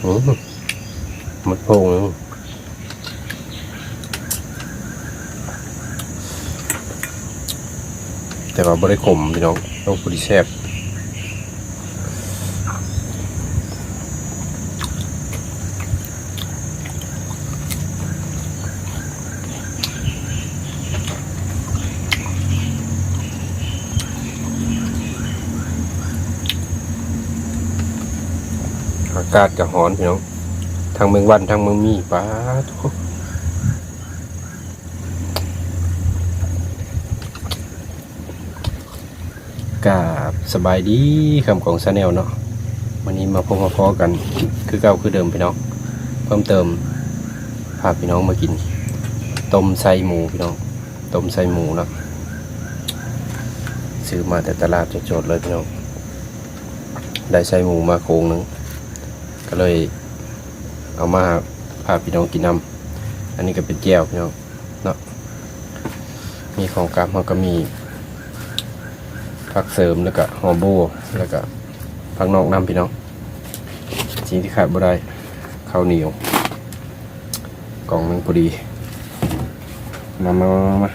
ອືມ ໝົດໂພງ ແຕ່ວ່າບໍ່ໄດ້ຂົມພີ່ນ້ອງ. ໂອ້ ພໍດີແຊບ. ອາກາດກໍຮ້ອນພີ່ນ້ອງ ທັງແມງວັນທັງແມງໝີ່ ປາດໂທ້. ກາບສະບາຍດີ ຄຳກອງ Channel ເນາະ. ມື້ນີ້ມາພົບມາພໍ້ກັນຄືເກົ່າຄືເດີມພີ່ນ້ອງ. ເພີ່ມເຕີມ ພາພີ່ນ້ອງມາກິນຕົ້ມໄສ້ໝູພີ່ນ້ອງ, ຕົ້ມໄສ້ໝູເນາະ. ຊື້ມາແຕ່ຕະຫຼາດສົດໆເລີຍພີ່ນ້ອງ, ໄດ້ໄສ້ໝູມາໂຄງໜຶ່ງ ກໍເລີຍເອົາມາພາພີ່ນ້ອງກິນນຳ. ອັນນີ້ກໍເປັນແຈ່ວພີ່ນ້ອງເນາະ. ມີຂອງກັບ ເຮົາກໍມີຜັກເສີມ ແລ້ວກໍຫອມບົ່ວ ແລ້ວກໍຜັກນອກນຳພີ່ນ້ອງ. ສິ່ງທີ່ຂາດບໍ່ໄດ້ ເຂົ້າໜຽວ ກ່ອງໜຶ່ງພໍດີ. ມາ ມາ ມາ ມາ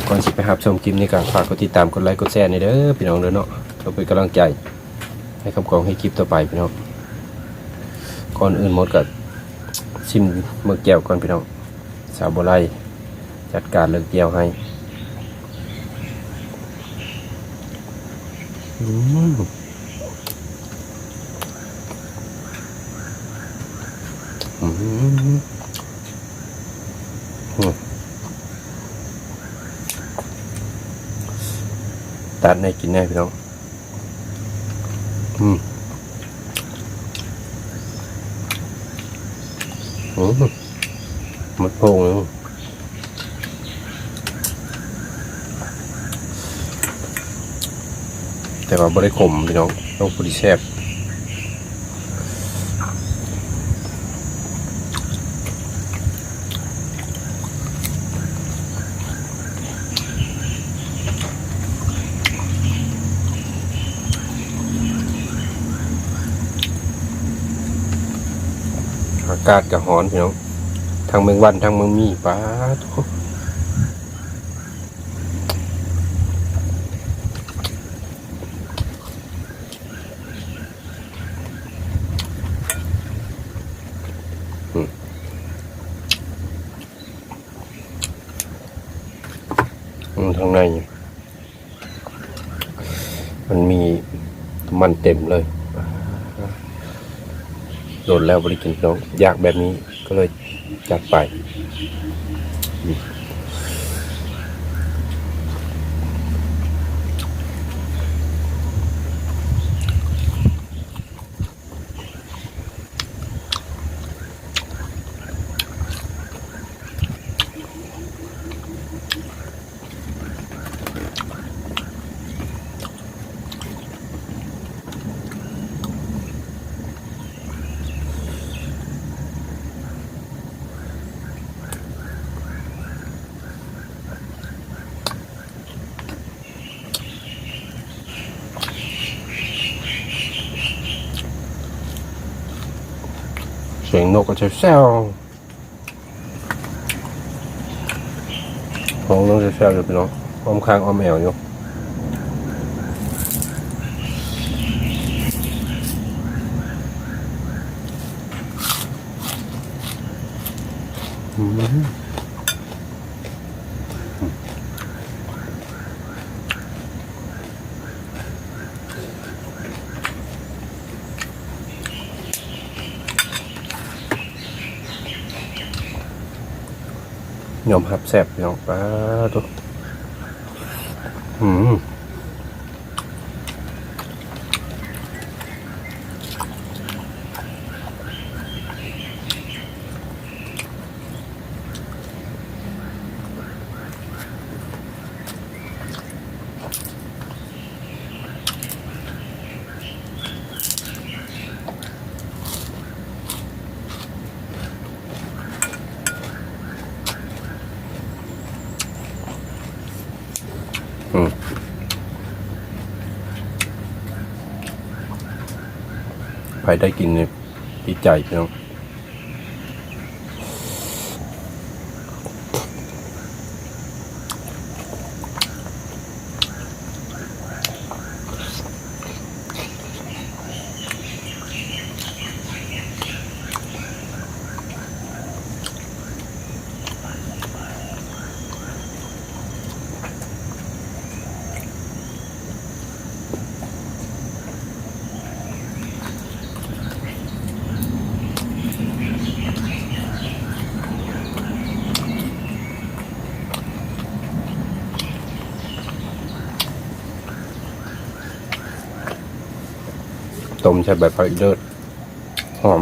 ກ່ອນຊິໄປຮັບຊົມຄລິບນີ້ກໍຝາກກົດຕິດຕາມ ກົດໄລ ກົດແຊແດ່ເດີພີ່ນ້ອງເດີເນາະ, ເພື່ອເປັນກຳລັງໃຈໃຫ້ຄຳກອງເຮັດຄລິບຕໍ່ໄປພີ່ນ້ອງ. ກ່ອນອື່ນໝົດກໍຊິມເບິ່ງແຈ່ວກ່ອນພີ່ນ້ອງ. ສາວບົວໄລຈັດການເລື່ອງແຈ່ວໃຫ້. ອືມ ອືມ ອືມ ຕັດໃຫ້ກິນແດ່ພີ່ນ້ອງ. ອືມ ອືມ ໝົດໂພງ ແຕ່ວ່າບໍ່ໄດ້ຂົມພີ່ນ້ອງ, ໂອ້ ພໍດີແຊບ. ອາກາດກໍຮ້ອນພີ່ນ້ອງ, ທັງແມງວັນທັງແມງໝີ່ ປາດໂທ້. ອືມ ອືມ ທາງໃນນີ້ ມັນມີນ້ຳມັນເຕັມເລີຍ. ດົນແລ້ວບໍ່ໄດ້ກິນພີ່ນ້ອງ, ຢາກແບບນີ້ກໍເລີຍຈັດໄປ. ສຽງນົກກໍແຊວໆ. ຫ້ອງໜຶ່ງແຊວໆຢູ່ພີ່ນ້ອງ, ອ້ອມຂ້າງອ້ອມແອວຢູ່. ອືມ. ຍອມຮັບແຊບພີ່ນ້ອງ, ປາໂທ້. ອືມ. ອືມ ໃຜໄດ້ກິນນີ້ ຕິດໃຈພີ່ນ້ອງ. ຕົ້ມໃສ່ໃບຜັກອີເລີດ ຫອມ.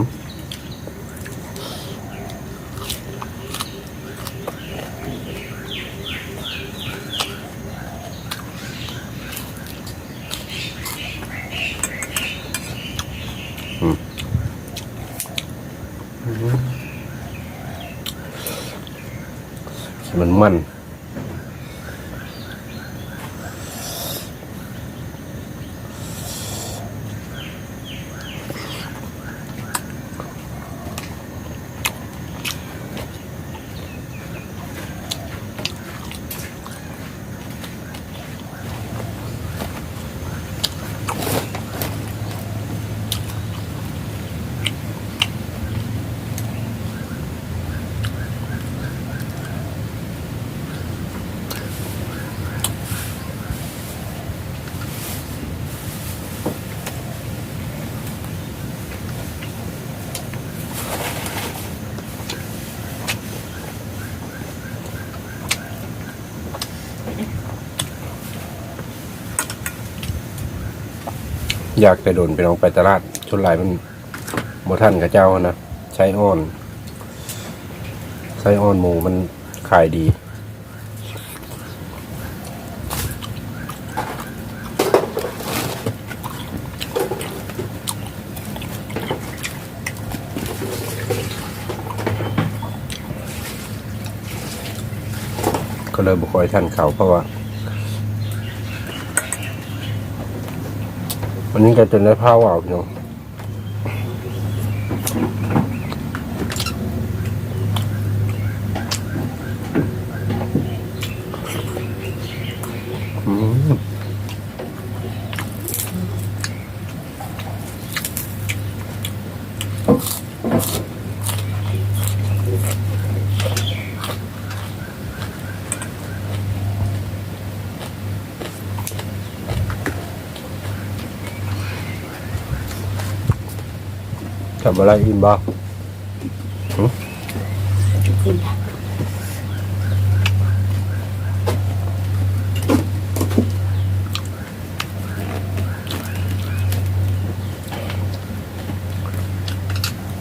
ອືມ ມັນມັນ. ຢາກແຕ່ດົນ ໄປນ້ອງໄປຕະຫຼາດ ສ່ວນຫຼາຍມັນບໍ່ທັນເຂົາເຈົ້າຫັ້ນນະ. ໄສ້ອ່ອນ ໄສ້ອ່ອນໝູມັນຂາຍດີ. ກໍເລີຍບໍ່ຄ່ອຍທັນເຂົ້າ ເພາະວ່າ ອັນນີ້ກໍຈົນໄດ້ພາວເອົາເນາະ. ອືມ ທຳອະໄລ ອີ່ມບໍ່? ຫື?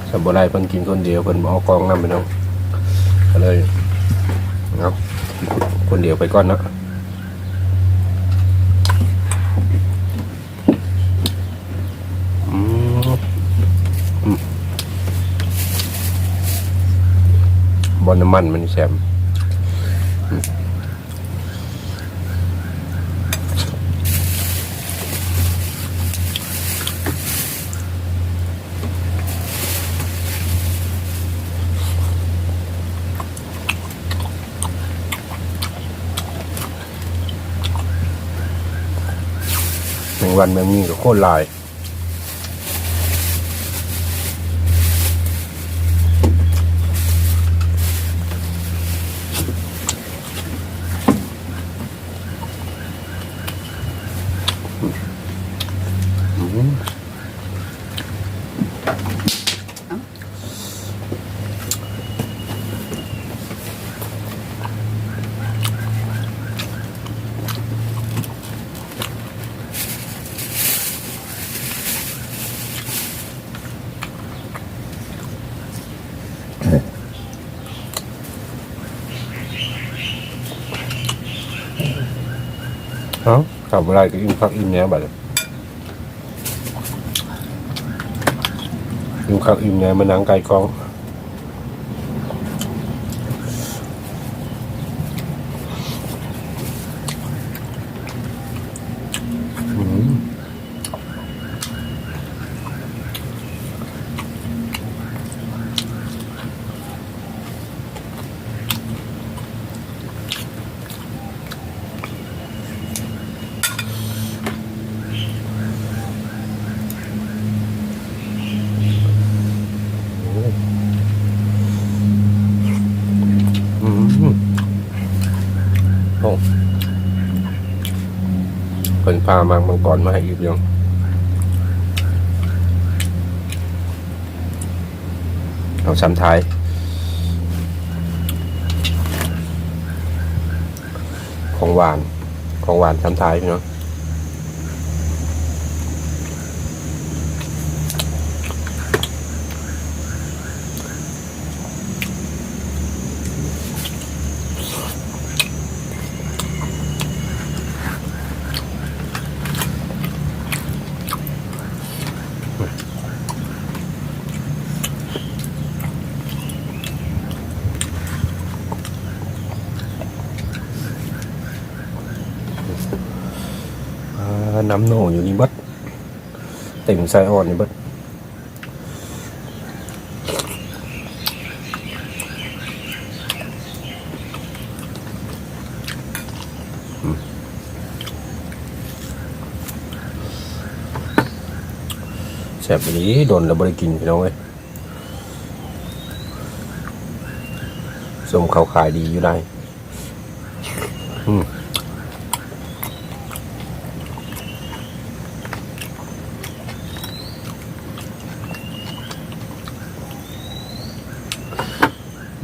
ສາວບົວໄລເພິ່ນກິນຄົນດຽວ ເພິ່ນບໍ່ເອົາກ້ອງນຳ ພີ່ນ້ອງ ກໍເລີຍເອົາ ກິນຄົນດຽວໄປກ່ອນເນາະ. ອືມ ອືມ ບ່ອນນ້ຳມັນມັນແຊບ. ແມງວັນແມງມີກໍໂຄດຫຼາຍ. ເອົ້າ ເຂົ້າບໍ່ໄດ້ກໍອີ່ມຄັກອີ່ມແນ່ບັດນີ້ ອີ່ມຄັກອີ່ມແນ່ ມານັ່ງໃກ້ກ້ອງ. ອືມ. ພາໝາກມັງກອນມາໃຫ້ອີກ ພີ່ນ້ອງ. ເອົາຊຳໄທ ຂອງຫວານ ຂອງຫວານຊຳໄທ ພີ່ນ້ອງ. ອ່າ ນ້ຳໜອງຢູ່ນີ້ເບິດ ເຕັມໄສ້ອ່ອນນີ້ເບິດ. ແຊບອີ່ຫຼີ ດົນແລ້ວບໍ່ໄດ້ກິນ ພີ່ນ້ອງເອີຍ. ສົມເຂົາຂາຍດີຢູ່ໃດ. ອືມ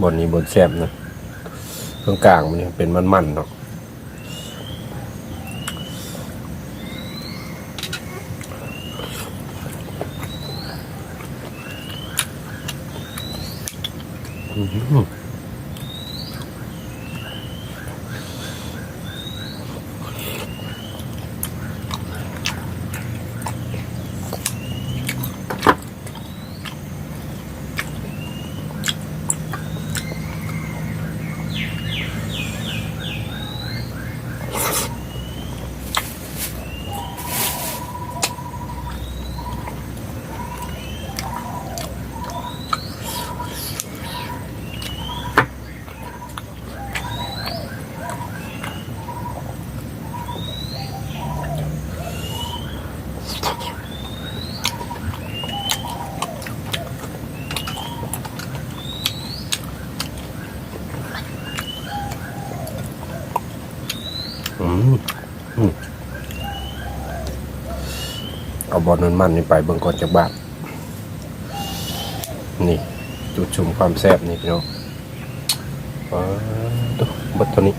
ບ່ອນນີ້ບ່ອນແຊບນະ ເຄິ່ງກາງມັນນີ້ເປັນມັນໆເນາະ. ອືມ ອືມ ອືມ ເອົາບ່ອນມັນໆນີ້ໄປເບິ່ງກ່ອນຈັກບາດ. ນີ້ ຈຸດຊົມຄວາມແຊບນີ້ ພີ່ນ້ອງ. ປາດໂທ້ ເບິດເທົ່ານີ້.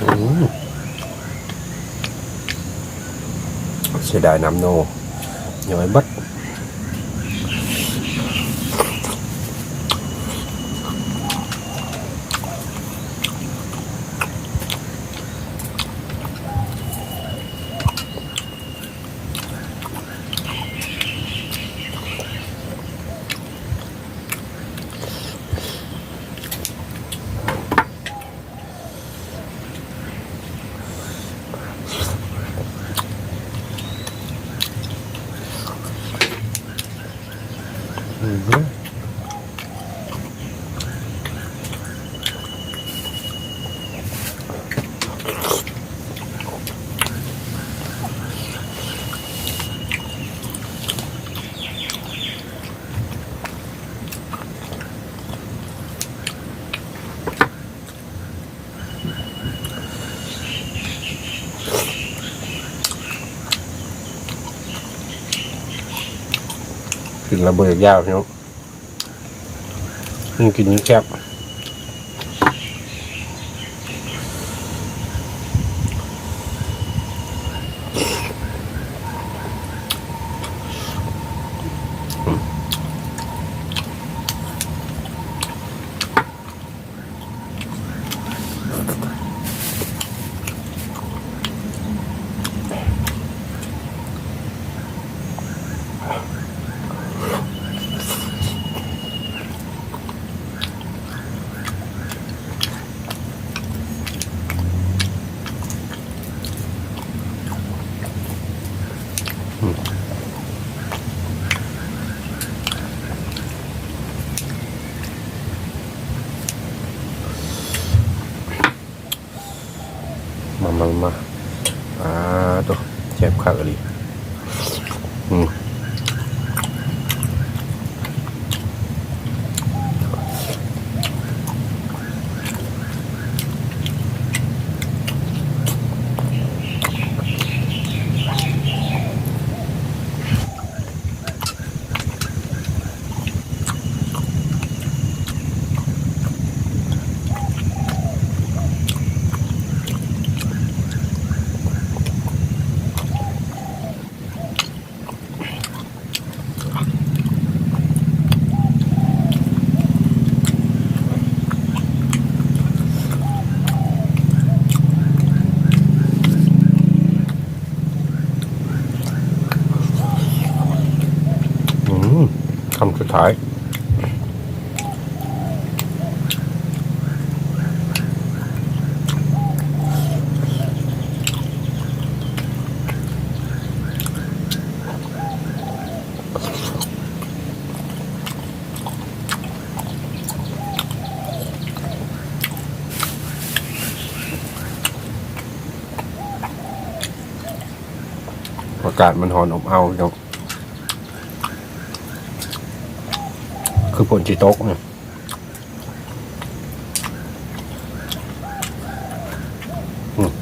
ອືມ ເສຍດາຍນ້ຳໂນ ຍ້ອຍເບິດ. ກິນແລ້ວບໍ່ຢາກຢາວ ພີ່ນ້ອງ. ຍິ່ງກິນຍິ່ງແຊບ. ອື ແຊບຄັກອີ່ຫຼີ. ອືມ ອືມ ຄຳສຸດທ້າຍ. ອາກາດມັນຮ້ອນອົບເອົ້າເນາະ ຄືຝົນຊິຕົກເນາະ. ອືມ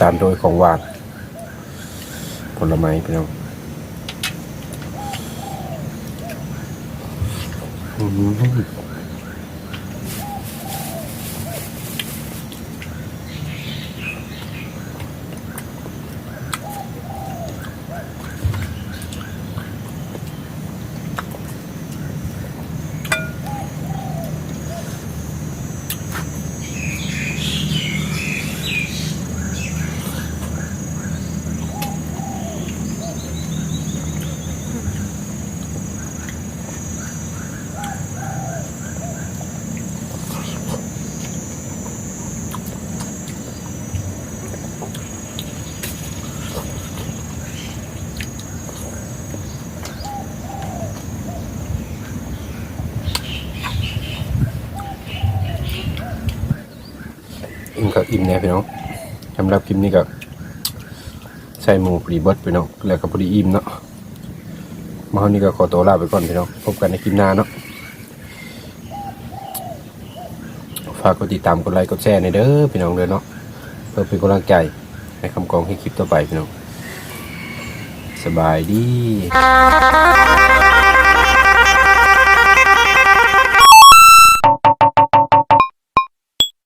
ຕາມດ້ວຍຂອງຫວານ ຜົນລະໄມ້ພີ່ນ້ອງ. ອືມ. ອີ່ມ ກໍອີ່ມແດ່ພີ່ນ້ອງ. ສຳລັບຄລິບນີ້ກໍໃສ່ໝູ່ພໍດີເບິດພີ່ນ້ອງ ແລ້ວກໍພໍດີອີ່ມເນາະ. ມາຮອດນີ້ກໍຂໍຕົວລາໄປກ່ອນພີ່ນ້ອງ ພົບກັນໃນຄລິບໜ້າເນາະ. ຝາກກົດຕິດຕາມ ກົດໄລ ກົດແຊແດ່ເດີພີ່ນ້ອງເດີເນາະ ເພື່ອເປັນກຳລັງໃຈໃຫ້ຄຳກອງເຮັດຄລິບຕໍ່ໄປພີ່ນ້ອງ. ສະບາຍດີ.